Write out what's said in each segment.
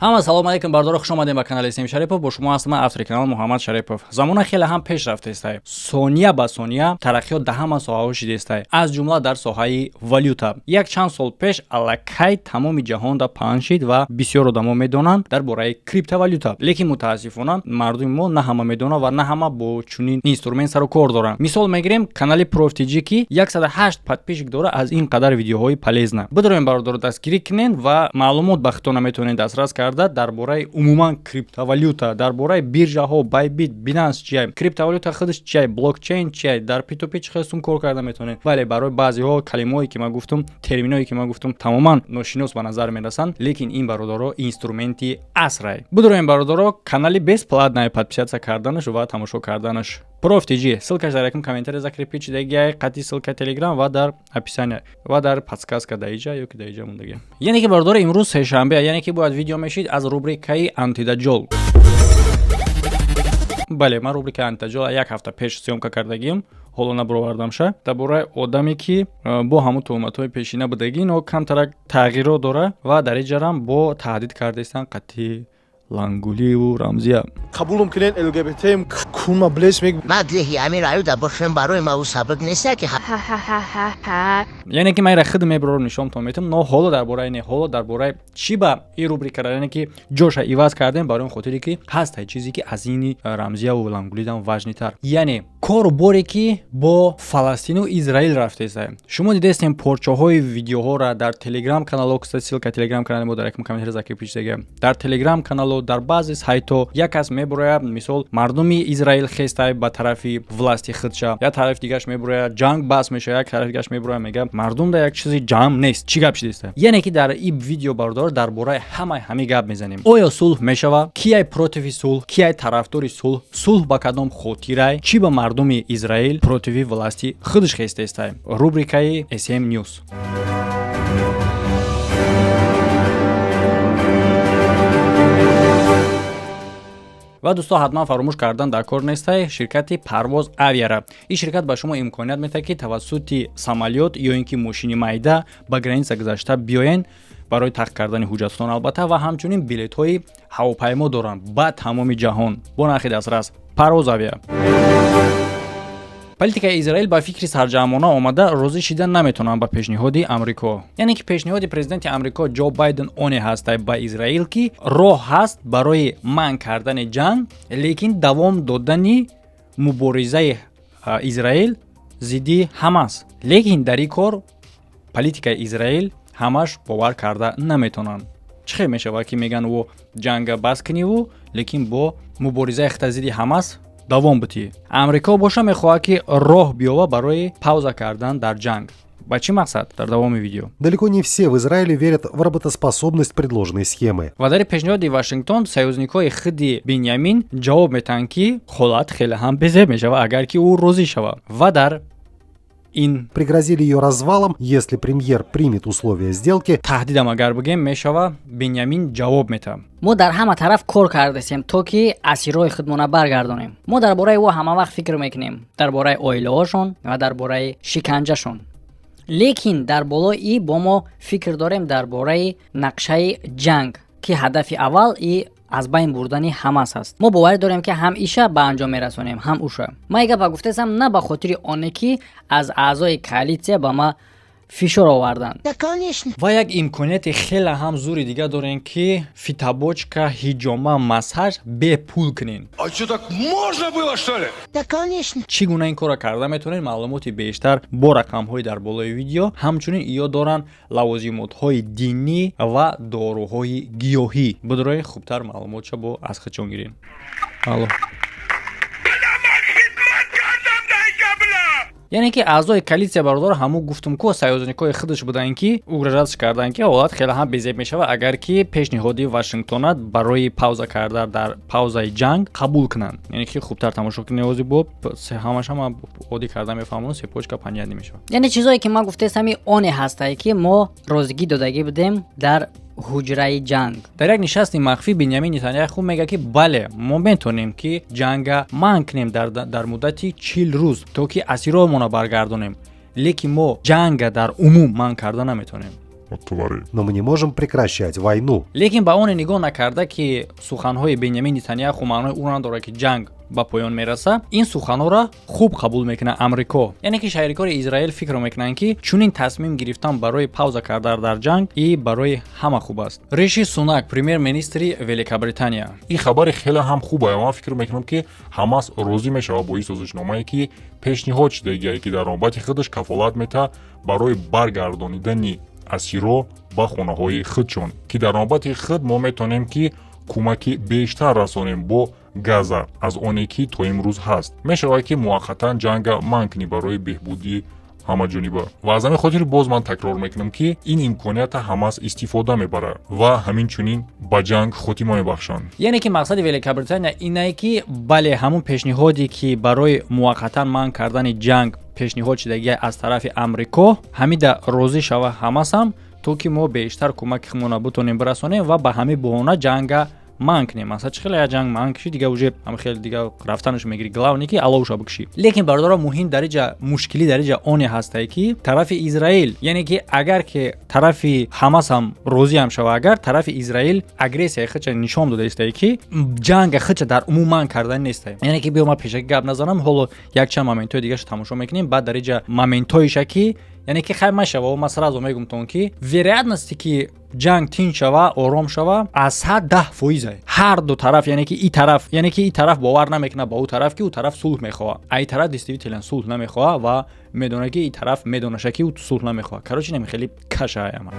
Ҳама салом алейкум, бардоро, хуш омадем ба канали Сем Шарипов. Бо шумо ҳастам ман, автори канал Муҳаммад Шарипов. Замона хеле ҳам пеш рафтаистай, сония ба сония тараққиёт дар ҳама соҳаҳо шидаистай, аз ҷумла дар соҳаи валюта. Як чанд сол пеш аллакай тамоми ҷаҳонда паҳн шид ва бисёр одамо медонанд дар бораи криптовалюта, лекин мутаассифона мардуми мо на ҳама медонанд ва на ҳама бо чунин инструмент сару кор доранд. Мисол мегирем канали ProfTG, ки 108 подписчик дора. Аз ин қадар видеоҳои полезна бидорем, бародаро, дастгирӣ кунен ва маълумот ба худтона метавонед дастрас карда дар бораи умуман криптовалюта, дар бораи биржаҳо, Bybit, Binance чия, криптовалюта худаш чия, блокчейн чия, дар P2P чӣ хел сум кор карда метавонед. Бале, барои баъзеҳо калимаое ки ман гуфтум, терминое ки ман гуфтум, тамоман ношинос ба назар мерасанд, лекин ин, бародаро, инструменти асрай. Бидороем, бародаро, канали бесплатная, подписаться карданаш ва тамошо карданаш. Проф TG, ссылкаш дар якум комментария закрепить шидагиай, қати ссылка Телеграм ва дар описание ва дар подсказка дар иҷа ё ки дар иҷа мондагӣ. Яъне ки, бародаро, имрӯз сешанбе, яъне ки бояд видео мешид аз рубрикаи антидаҷол. Бале, ман рубрикаи антидаҷол як ҳафта пеш съёмка кардагием, ҳоло набуровардамша. Дар бораи одаме, ки бо ҳамун туҳматҳои пешина будагӣ, но камтарак тағйирот дора ва дар иҷарам бо таҳдид кардаистанд қати Лангуливу Рамзия. Қабулум кунед, ЛГБТ кунма блес мег. Ман деҳи амир аюда бошем, барои ма ӯ сабук нест ки. Яъне ки ман ира худ мебарорам, нишонтон метам, но ҳоло дар бораи не, ҳоло дар бораи чӣ ба ин рубрикара, яъне ки ҷоша иваз кардем, барои он хотире ки ҳастай чизе, ки аз ини Рамзияву Лангулидам важнитар, яъне кору боре, ки бо Фаластину Израил рафтеста. Шумо дидестем порчаҳои видеоҳоро дар Телеграм канало. Кстати, ссылка Телеграм канали мо дар якум комментария закрепить шудага. Дар Телеграм канало, дар баъзе сайтҳо як кас мебурояд, мисол, мардуми Израил хестай ба тарафи власти худша, як тарафи дигараш мебурояд, ҷанг бас мешавад, як тарафи дигараш мебурояд, мега, мардум да як чизи ҷамъ нест, чӣ гап шидеста. Яъне ки дар ин видео, бародаро, дар бораи ҳамаи ҳамин гап мезанем: оё сулҳ мешава, кияй противи сулҳ, кияй тарафдори сулҳ, сулҳ ба кадом хотирай, чӣ ба мардуми Израил противи власти худаш хестестай. Рубрикаи SM News. Ва дӯсто, ҳатман фаромӯш кардан дар кор нестай ширкати Парвоз Авиара. Ин ширкат ба шумо имконият медиҳад, ки тавассути самолёт ё ин ки мошини майда ба граница гузашта биёен барои таҳқиқ кардани ҳуҷҷатотон, албатта, ва ҳамчунин билетҳои ҳавопаймо доранд ба тамоми ҷаҳон бо нархи дастрас. Парвоз Авиа. Политикаи Израил ба фикри сарҷамъона омада розӣ шида наметавонанд ба пешниҳоди Амрико. Яъне ки пешниҳоди президенти Амрико Ҷо Байден оне ҳаста ба Израил, ки роҳ ҳаст барои манъ кардани ҷанг, лекин давом додани муборизаи Израил зидди Ҳамас. Лекин дар ин кор политикаи Израил ҳамаш бовар карда наметавонанд. Чӣ хел мешавад, ки мегӯянд, ӯ ҷанга бас куниву, лекин бо муборизаи хита зидди Ҳамас давом бутӣ? Амрико боша мехоҳад, ки роҳ биёва барои пауза кардан дар ҷанг. Ба чӣ мақсад, дар давоми видео. Далеко не все в Израиле верят в работоспособность предложенной схемы. Ва дар пешниҳоди Вашингтон союзникҳои худи Биньямин ҷавоб метаҳанд, ки ҳолат хеле ҳам безеб мешавад, агар ки ӯ розӣ шавад, ва дар ин Пригрозили ее развалом, если премьер примет условия сделки. Таҳдидам агар бигем мешава, Биньямин ҷавоб метаҳад. Мо дар ҳама тараф кор кардасем, то ки асирҳои худмона баргардонем. Мо дар бораи ӯ ҳама вақт фикр мекунем, дар бораи оилаҳошон ва дар бораи шиканҷашон, лекин дар болои и бо мо фикр дорем дар бораи нақшаи ҷанг, ки ҳадафи аввал и аз байн бурдани Ҳамас аст. Мо боварӣ дорем, ки ҳам иша ба анҷом мерасонем, ҳам уша. Ман и гапа гуфтасам на ба хотири оне, ки аз аъзои коалитсия ба ма фишор оварданд. Да, конечно. Ва як имконияти хеле ҳам зури дига дорем, ки фитобочка, ҳиҷома, массаж бепул кунем. А что, так можно было, что ли? Да, конечно. Чӣ гуна ин корро карда метавонед, маълумоти бештар бо рақамҳои дар болои видео. Ҳамчунин иё доранд лавозимотҳои динӣ ва доруҳои гиёҳӣ. Бидорои хубтар маълумотша бо аз худшон гирем. Алло. Хидмат кардам дар габла! Яъне ки аъзои коалитсия, бародар, ҳамун гуфтум ку, союзникҳои худаш буданд, ки угрожать карданд, ки ҳолат хеле ҳам безеб мешавад, агар ки пешниҳоди Вашингтона барои пауза карда дар паузаи ҷанг қабул кунанд. Яъне ки хубтар тамошо кунед, ози бо ҳамаш ҳама оддӣ карда мефаҳмонад, цепочка понятно мешавад. Яъне чизое, ки ман гуфтаистам, оне ҳастае, ки мо розигӣ додагӣ будем дар ҳуҷраи ҷанг. Дар як нишасти махфӣ Биньямин Нетаньяху мегӯяд, ки бале, мо метавонем, ки ҷанга манъ кунем дар муддати 40 рӯз, то ки асиромонро баргардонем, лекин мо ҷанга дар умум манъ карда наметавонем. Вот твари. Но мы не можем прекращать войну. Лекин ба оне нигоҳ накарда, ки суханҳои Бенямин Нетаняху маънои ӯро надорад, ки ҷанг ба поён мераса, ин суханҳоро хуб қабул мекунад Амрико. Яъне ки шарикори Израил фикр мекунанд, ки чунин тасмим гирифтан барои пауза кардан дар ҷанг и барои ҳама хуб аст. Риши Сунак, премер-министри Великобритания. Ин хабари хеле ҳам хуб ман фикр мекунам, ки Ҳамас розӣ мешавад бо ин созишномае, ки пешниҳод шудагие, ки дар навбати худаш кафолат метаҳад барои баргардонидани асиро ба хонаҳои худшон, ки дар навбати худ мо метавонем, ки кӯмаки бештар расонем бо Газа аз оне, ки то имрӯз ҳаст. Мешавад, ки муваққатан ҷанга манъ кунӣ барои беҳбудии ҳамаҷониба. Ва аз ҳамин хотир боз ман такрор мекунам, ки ин имконията Ҳамас истифода мебарад ва ҳамин чунин ба ҷанг хотима мебахшанд. Яъне ки мақсади Великобритания инае, ки бале, ҳамун пешниҳоде, ки барои муваққатан манъ кардани ҷанг пешниҳод шудагия аз тарафи Амрико, ҳамида розӣ шава Ҳамасам, то ки мо бештар кӯмаки худмона бутонем бирасонем ва ба ҳамин баҳона ҷанга манъ кунем. Масалан, чӣ хеле як ҷанг манъ киши, дига уже ҳам хеле дига рафтанаш мегири, главное, ки аловша бикшӣ. Лекин, бародаро, муҳим дар иҷа, мушкилӣ дар иҷа оне ҳастае, ки тарафи Израил, яъне ки агар ки тарафи Ҳамас ҳам розиам шава, агар тарафи Израил агрессияи худша нишон дода истае, ки ҷанга худша дар умум манъ кардани нестае. Яъне ки биё, ман пешакӣ гап назанам, ҳоло якчанд моментҳои дигаша тамошо мекунем, баъд дар иҷа моментҳоиша, ки яъне ки хай машава. Ман сразу мегумтон, ки вероятности, ки ҷанг тинч шава, ором шава, аз 110 фоиза. Ҳар ду тараф, яъне ки и тараф, яъне ки и тараф бовар намекунад ба ӯ тараф, ки ӯ тараф сулҳ мехоҳад, а и тараф действительно сулҳ намехоҳад ва медонад, ки и тараф медонаша, ки ӯ сулҳ намехоҳад. Короче, нами хеле кашаяма.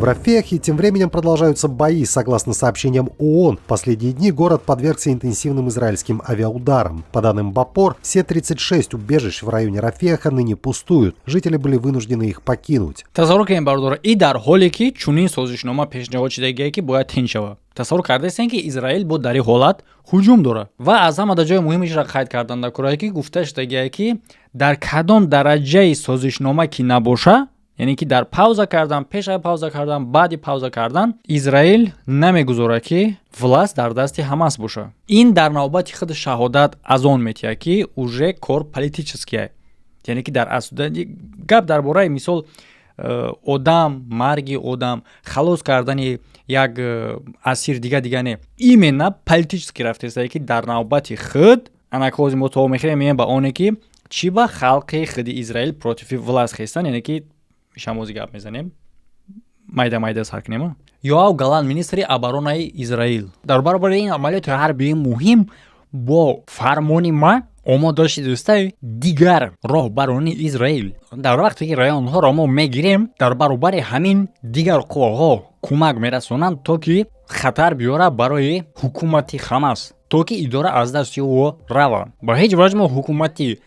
В Рафехе тем временем продолжаются бои. Согласно сообщениям ООН, в последние дни город подвергся интенсивным израильским авиаударам. По данным БАПОР, все 36 убежищ в районе Рафеха ныне пустуют. Жители были вынуждены их покинуть. Тасаввур кунед, бародаро, и дар ҳоле ки чунин созишнома пешниҳод шудагие, ки бояд тинч шавад, тасаввур кардаистем, ки Израил бо дар ин ҳолат ҳуҷум дорад. Ва аз ҳама ҷои муҳимашро қайд кардан дар курае, ки гуфта шудагие, ки дар кадом дараҷаи созишнома ки набоша, яъне ки дар пауза кардан, пешаи пауза кардан, баъди пауза кардан, Израил намегузорад, ки власть дар дасти Ҳамас боша. Ин дар навбати худ шаҳодат аз он метиҳад, ки уже кор политический, яъне ки дар гап дар бораи, мисол, одам, марги одам, халос кардани як асир, дига дига не, именно политически рафтеста, ки дар навбати худ анакози мо то мехӯрем, меем ба оне, ки чӣ ба халқи худи Израил против власть хестан. Яъне ки шамози гап мезанем, майда майда сар кунем. Йоав Галант, министри оборонаи Израил: дар баробари ин амалиёти ҳарбии муҳим бо фармони ма омода шудааст дигар роҳбарони Израил. Дар вақте ки районҳоро мо мегирем, дар баробари ҳамин дигар қувваҳо кӯмак мерасонанд, то ки хатар биёрад барои ҳукумати Ҳамас, то ки идора аз дасти ӯ равад. Ба ҳеҷ ваҷ мо ҳукумати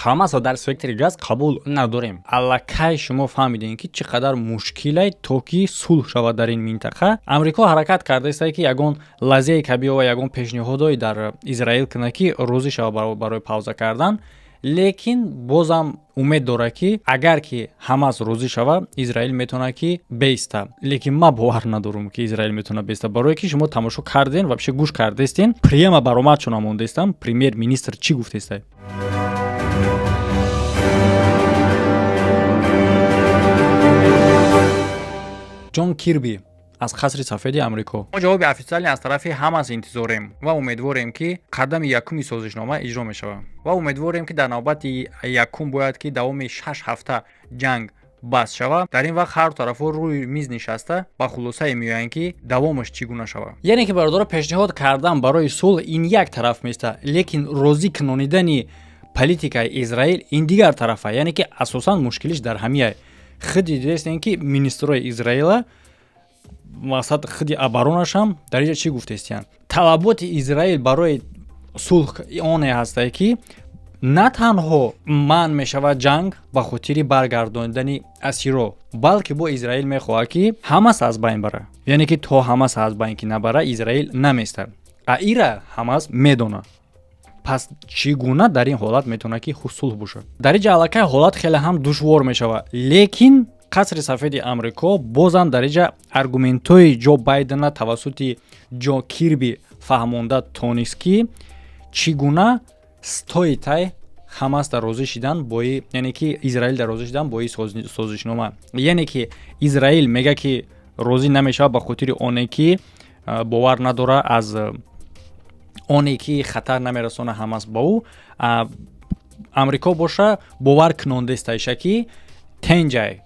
Ҳамасро дар сектори Газ қабул надорем. Аллакай шумо фаҳмидем, ки чӣ қадар мушкилай, то ки сулҳ шавад дар ин минтақа. Амрико ҳаракат кардааст, ки ягон лазейка биёва, ягон пешниҳодҳое дар Израил кунад, ки розӣ шавад барои пауза кардан. Лекин бозам умед дорад, ки агар ки Ҳамас розӣ шавад, Израил метавонад, ки беиста. Лекин ман бовар надорам, ки Израил метавонад беиста, барое ки шумо тамошо карден, вообще гӯш кардестен, прямо баромадшона мондестам, премьер министр чӣ гуфтеста. Ҷон Кирби аз Қасри Сафеди Амрико: мо ҷавоби официалӣ аз тарафи Ҳамас интизорем ва умедворем, ки қадами якуми созишнома иҷро мешавад, ва умедворем, ки дар навбати якум бояд, ки давоми 6 ҳафта ҷанг бас шавад. Дар ин вақт ҳар тарафҳо рӯи миз нишаста ба хулосае меоянд, ки давомаш чӣ гуна шавад. Яъне ки, бародаро, пешниҳод кардан барои сулҳ ин як тараф места, лекин розӣ кунонидани политикаи Израил ин дигар тарафа. Яъне ки асосан мушкилиш дар ҳамияй. Худи дидестем, ки министрои Израила, мақсад, худи оборонашам дар инҷа чӣ гуфтестиянд: талаботи Израил барои сулҳ оне ҳастае, ки на танҳо манъ мешавад ҷанг ба хотири баргардонидани асиро, балки бо Израил мехоҳад, ки Ҳамас аз байн бара. Яъне ки то Ҳамас аз байн ки набара, Израил наместад. А ира Ҳамас медонад. Пас чӣ гуна дар ин ҳолат метавонад, ки сулҳ бошад? Дар инҷа аллакай ҳолат хеле ҳам душвор мешавад. Лекин Қасри Сафеди Амрико бозам дар инҷа аргументҳои Ҷо Байдена тавассути Ҷо Кирби фаҳмонда тонист, ки чӣ гуна Стоит ай Ҳамас дар розӣ шидан бои, яъне ки Израил дар розӣ шидан бои созишнома. Яъне ки Израил мега, ки розӣ намешавад ба хотири оне ки бовар надора аз оне ки хатар намерасона Ҳамас ба ӯ. Амрико боша, бовар кунондестайша, ки тенҷай,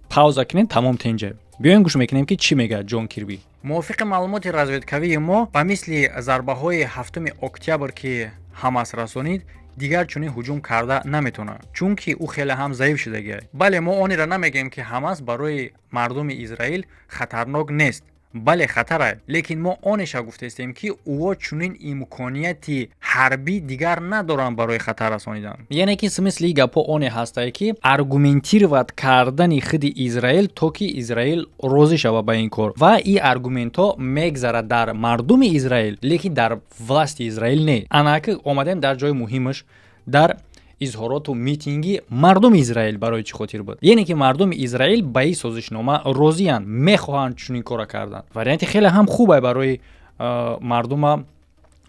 пауза кунем, тамом, тенҷай. Биёем, гӯш мекунем, ки чӣ мегӯяд Ҷон Кирби. Мувофиқи маълумоти разведкавии мо, ба мисли зарбаҳои 7 октябр, ки Ҳамас расонид, дигар чунин ҳуҷум карда наметавонад, чунки ӯ хеле ҳам заиф шудагиа. Бале, мо онеро намегӯем, ки Ҳамас барои мардуми Израил хатарнок нест. Бале, хатара, лекин мо онеша гуфтаистем, ки ӯо чунин имконияти ҳарбӣ дигар надоранд барои хатар расонидан. Яъне ки смысли гапҳо оне ҳастае, ки аргументировать кардани худи Израил, то ки Израил розӣ шавад ба ин кор. Ва ин аргументҳо мегзарад дар мардуми Израил, лекин дар власти Израил не. Анаки омадем дар ҷои муҳимаш, дар изҳороту митинги мардуми Израил. Барои чӣ хотир буд? Яъне ки мардуми Израил ба ин созишнома розиянд, мехоҳанд чунин кора кардан. Варианти хеле ҳам хубе барои мардума,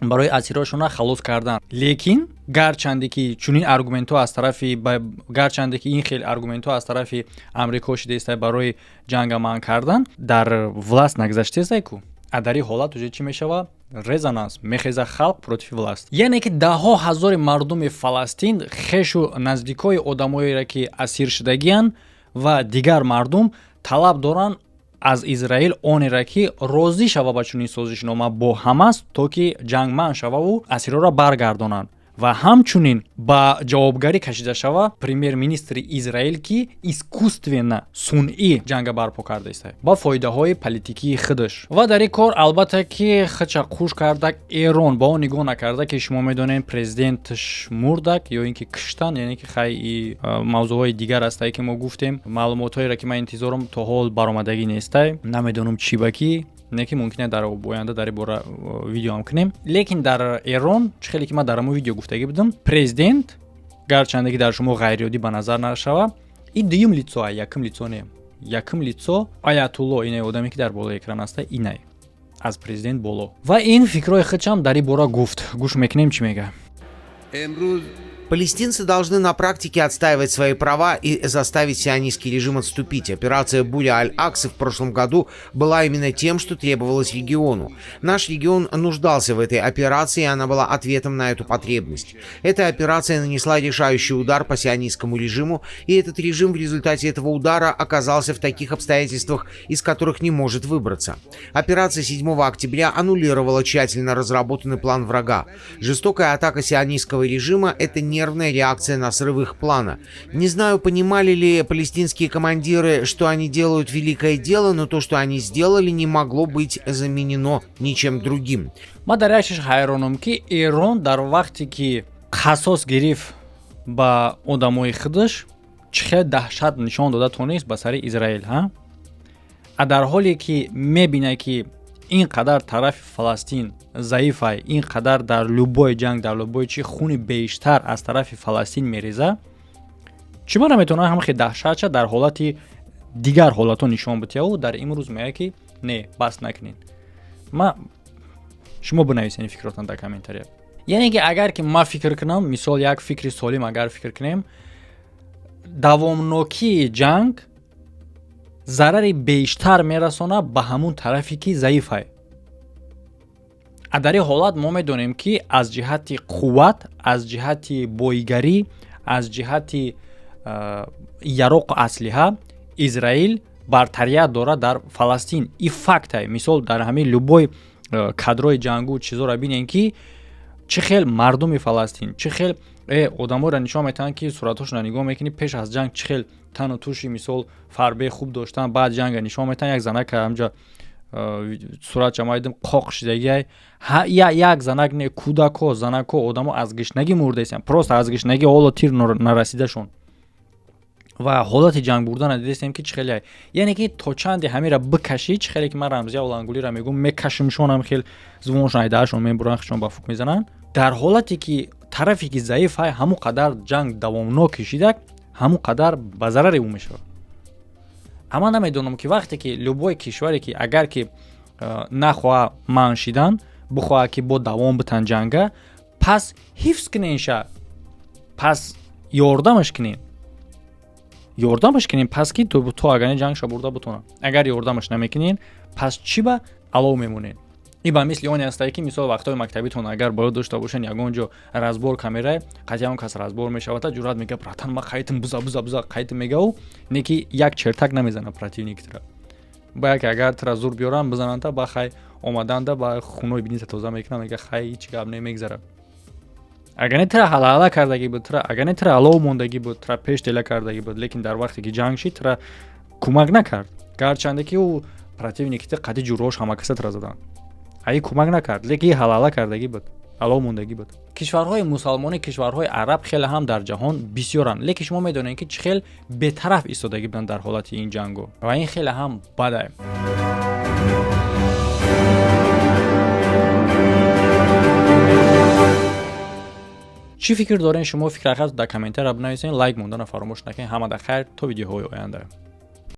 барои асирошона халос кардан. Лекин гарчанде ки чунин аргументҳо аз тарафи, гарчанде ки ин хел аргументҳо аз тарафи Амрико шидаиста барои ҷанга манъ кардан, дар власть нагузаштаистай ку. А дар ин ҳолат уже чӣ мешавад? Резонанс мехеза, халқ против власть. Яъне ки даҳҳо ҳазори мардуми Фаластин, хешу наздикои одамоеро, ки асир шудагиянд, ва дигар мардум талаб доранд аз Израил онеро, ки розӣ шава ба чунин созишнома бо Ҳамас, то ки ҷанг манъ шававу асирҳоро баргардонанд ва ҳамчунин ба ҷавобгарӣ кашида шава премер-министри Израил, ки искусственно, сунъӣ ҷанга барпо кардааст ба фоидаҳои политикии худаш. Ва дар ин кор, албатта, ки худша қуш кардак Эрон, ба он нигоҳ накарда, ки шумо медонед, президентш мурдак ё ин ки киштан. Яъне ки хай, мавзӯъҳои дигар астае, ки мо гуфтем. Маълумотҳоеро, ки ман интизорам, то ҳол баромадагӣ нестай. Намедонам, чӣ ба ки не, ки мумкин дар оянда дар ин бора видеоам кунем. Лекин дар Эрон, чӣ хеле ки ман дар ҳамон видео гуфтагӣ будам, президент, гарчанде ки дар шумо ғайриоддӣ ба назар нашава, ин дуюм лицо а, якум лицо не. Якум лицо Аятулло, ине одаме, ки дар болои экран аста, инай аз президент боло. Ва ин фикрҳои худшам дар ин бора гуфт. Гӯш мекунем, чӣ мега. Палестинцы должны на практике отстаивать свои права и заставить сионистский режим отступить. Операция «Буря Аль-Аксы» в прошлом году была именно тем, что требовалось региону. Наш регион нуждался в этой операции, и она была ответом на эту потребность. Эта операция нанесла решающий удар по сионистскому режиму, и этот режим в результате этого удара оказался в таких обстоятельствах, из которых не может выбраться. Операция 7 октября аннулировала тщательно разработанный план врага. Жестокая атака сионистского режима – это нервная реакция на срыв их плана. Не знаю, понимали ли палестинские командиры, что они делают великое дело, но то, что они сделали, не могло быть заменено ничем другим. Ман дар як чиз ҳайронам, ки Эрон дар вақте ки қасос гирифт ба одамои худаш, чӣ хел даҳшат нишон дода тонист ба сари Израил, ҳа? А дар ҳоле ки мебинад, ки ин қадар тарафи Фаластин заифай, ин қадар дар любой ҷанг, дар любой чи хуни бештар аз тарафи Фаластин мереза, чӣ ба наметавонад ҳамахе даҳшатша дар ҳолати дигар ҳолатҳо нишон битияву дар имрӯз меяд, ки не, бас накунед? Ма шумо бинависед фикротон дар комментария. Яъне ки агар ки ман фикр кунам, мисол, як фикри солим агар фикр кунем, давомнокии ҷанг зарари бештар мерасонад ба ҳамун тарафе, ки заифай. А дар ин ҳолат мо медонем, ки аз ҷиҳати қувват, аз ҷиҳати боигарӣ, аз ҷиҳати яроқу аслиҳа Израил бартарият дорад дар Фаластин. И фактай. Мисол, дар ҳамин любой кадрои ҷангу чизоро бинем, ки чӣ хел мардуми Фаластин, чӣ хел одаморо нишон метаҳанд, ки суратҳошонро нигоҳ мекунӣ, пеш аз ҷанг чӣ хел тану туши, мисол, фарбе хуб доштан, баъд ҷанга нишон метаҳанд. Як занака ҳамҷа суратша ма дидам, қоқ шидагиай. Як занак не, кӯдакҳо, занакҳо, одамо аз гишнагӣ мурдаистанд, просто аз гишнагӣ, ҳоло тир нарасидашон. Ва ҳолати ҷанг бурдана дидестем, ки чӣ хеле, яъне ки то чанде ҳамира бикашӣ. Чӣ хеле ки ман Рамзия Олангулиро мегӯм, мекашимшонам, хел зубоншон айдаашон мебуранд, хишон ба фук мезананд. Дар ҳолате ки тарафе ки заиф ҳай, ҳамон қадар ҷанг давомнок кишидак, ҳамон қадар ба зарари ӯ мешавад. Амма намедонам, ки вақте ки любой кишваре ки агар ки нахоҳа манъ шидан, бихоҳад, ки бо давом битан ҷанга. Пас ҳифз кунен ша, пас ёрдамаш кунен, ёрдамаш кунен, пас ки то агани ҷангша бурда бутонад. Агар ёрдамаш намекунен, пас чӣ ба алов мемонен? И ба мисли оне астае, ки мисол вақтҳои мактабитон агар бояд дошта бошен, ягон ҷо разбор камерае қатъи он кас разбор мешавад, ҷуръат мега: «Братан, ма қайтим, буза, буза, буза қайтим», мегау, не ки як чертак намезана противник тира. Ба яке агар тира зур биёран, бизананда, ба хай омаданда, ба хунои бинита тоза мекунам, мега: «Хай, ҳеҷ гап не, мегзара». Агар не тира ҳалаҳала кардагӣ буд, тира агар не тира алов мондагӣ буд, тира пеш дела кардагӣ буд, лекин дар вақте ки ҷанг шид, тира кӯмак накард, гарчанде ки ӯ противники ти қади ҷуррош ҳамакаса тира заданд, аи кӯмак накард, лекин ҳалала кардагӣ буд, алов мондагӣ буд. Кишварҳои мусалмонӣ, кишварҳои араб хеле ҳам дар ҷаҳон бисёранд, лекин шумо медонед, ки чӣ хел бетараф истодагӣ буданд дар ҳолати ин ҷангу, ва ин хеле ҳам бадае. Чӣ фикр дорен шумо? Фикрахат дар комментария бинависен, лайк мондана фаромӯш накунед. Ҳамада хайр, то видеоҳои оянда.